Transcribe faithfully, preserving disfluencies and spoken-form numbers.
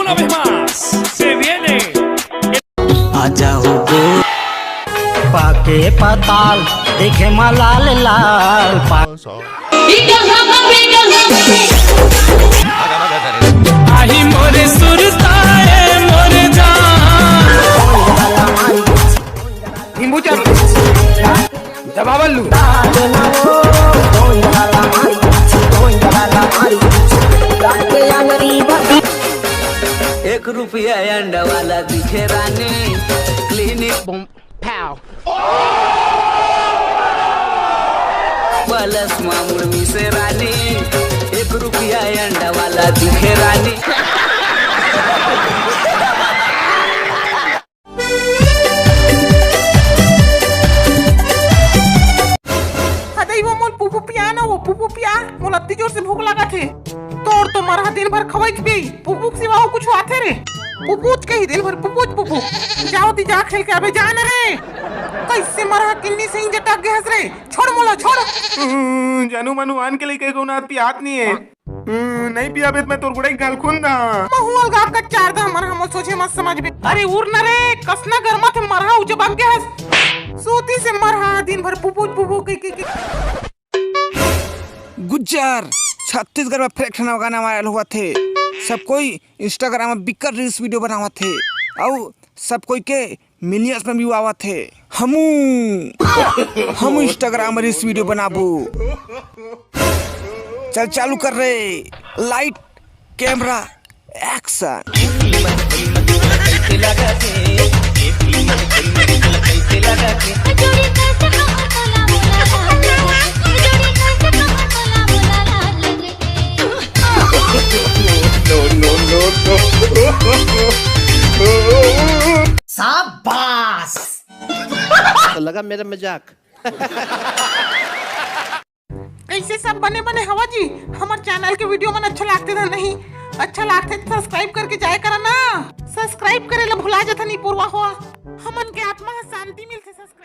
Una vez más, se viene आजा हो गो पाके पताल देखे मा लाल लाल पा Eagle Hub, Eagle Hub. आही मोरे सुरताए मोरे जान। हिंबूचा दबावल्लू। एक रुपया अंडा वाला दिखे रानी, क्लिनिक बम पाव। पलस मामुड़ मिसे रानी, एक रुपया अंडा वाला दिखे रानी। हदई वो मोल पुपु पिया ना, वो पुपु पिया। मोला अत्ती जोर से भूख लागत हे। तोर तो मरहा दिन भर खवई के पी, पुपु के सिवा अउ कुछ आथे रे? पुपुच कही दिन भर पुपुच पुपु। जाओ ती जा खेल के अबे जान रे। कैसे मरहा किन्नी से इंजे टक गए हस रे? छोड़ मोला, छोड़। हम्म, जानू मानू आन के लेके कोनो आदमी हाथ नहीं है। हम्म, नहीं पिया बेत मैं तोर गुड़ाई गाल खून दा। महुअल गा कच्चार दा मरहा मोर सोचे मत समझ बे। अरे उर न रे, कसना गरमा थे मरहा उजे बन के हस। सूती से मरहा दिन भर पुपुच पुपु के के के। गुज्जर, छत्तीसगढ़ में फेर एक ठन गाना वायरल होवत हे। सब कोई Instagram में बिक्कट reels video बनावत हे, अउ सब कोई के millions में view आवत हे। हमू, हमू Instagram में reels video बनाबू। चल चालू कर रे, light, camera, action। शाबाश। तो लगा मेरा मजाक। कैसे सब बने बने हवा जी? हमर channel के video मन अच्छा लागथे त नहीं? अच्छा लागथे त subscribe करके जाए करा ना। Subscribe करे ला भुला जथन ई पुरवा हो। हमन के आत्मा ह शांति मिलथे subscribe